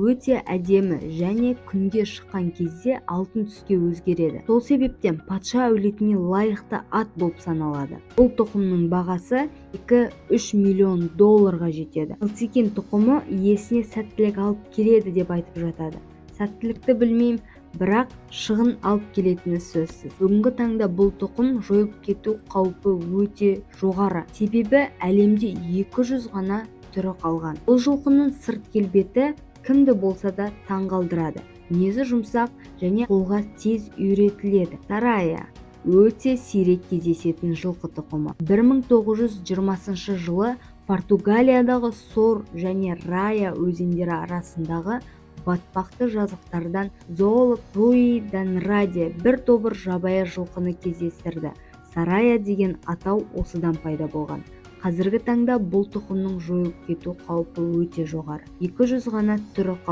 Өте әдемі және күнге шыққан кезде алтын түске өзгереді. Сол себептен патша әулетіне лайықты ат болып саналады. Бұл тұқымның бағасы 2-3 миллион долларға жетеді. Ахалтекин тұқымы иесіне сәттілік алып келеді деп айтып жатады. Сәттілікті білмеймін, бірақ шығын алып келетіні сөзсіз. Бүгінгі таңда бұл тұқым жойылып кету қаупі өте жоғары, себебі әлемде 200 ғана түрі қалған. Бұл жылқының сырт келбеті кімді болса да таңғалдырады. Мінезі жұмсақ және қолға тез үйретіледі. Сарая өте сирек кездесетін жылқы тұқымы. 1920 жылы Португалиядағы Сор және Рая өзендері арасындағы батпақты жазықтардан зоолог Руи Д'Андраде бір тобыр жабайы жылқыны кездестірді. Сарая деген атау осыдан пайда болған. Қазіргі таңда бұл тұқымның жойылып кету қаупі өте жоғары, 200 ғана түрі қалған.